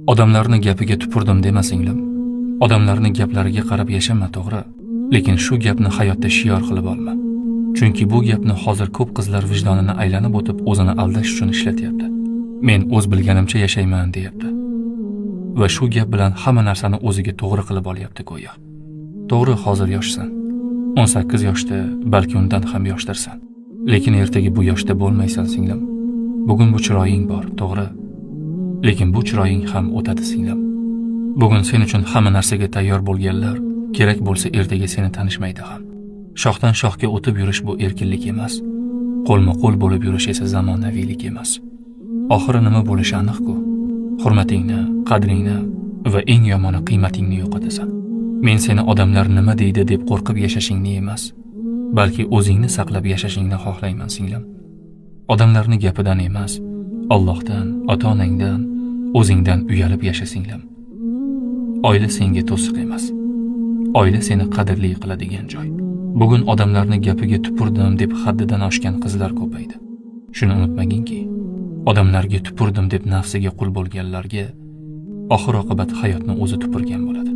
Odamlarni gapiga tupurdim dema, singlim. Odamlarni gaplariga qarab yashama, to'g'ri. Lekin shu gapni hayotda shior qilib olma. Chunki bu gapni hozir ko'p qizlar vijdonini aylanib o'tib, o'zini aldash uchun ishlatyapti. Men o'z bilganimcha yashayman, deyapti. Va shu gap bilan hamma narsani o'ziga to'g'ri qilib olyapti go'yo. To'g'ri, hozir yoshsan. 18 yoshda, balki undan ham yoshdirsan. Lekin ertaga bu yoshda bo'lmaysan, singlim. Bugun bu chiroying bor, to'g'ri. Lekin bu chiroying ham o'tadi, singlim. Bugun sen uchun hamma narsaga tayyor bo'lganlar kerak bo'lsa ertaga seni tanishmaydi ham. Shoxdan shoxga o'tib yurish bu erkinlik emas. Qo'lma-qo'l bo'lib yurish esa zamonaviylik emas. Oxiri nima bo'lishi aniq-ku. Hurmatingni, qadringni va eng yomoni qiymatingni yo'qotasan. Men seni odamlar nima deydi deb qo'rqib yashashingni emas, balki o'zingni saqlab yashashingni xohlayman, singlim. Odamlarni gapidan emas, Allohdan, ota-onangdan, o'zingdan uyalib yasha, singlim. Oila senga to'siq emas. Oila seni qadrli qiladigan joy. Bugun odamlarni gapiga tupurdim deb haddidan oshgan qizlar ko'paydi. Shuni unutmaginki, odamlarga tupurdim deb nafsiga qul bo'lganlarga oxir oqibat hayotni o'zi tupurgan bo'ladi.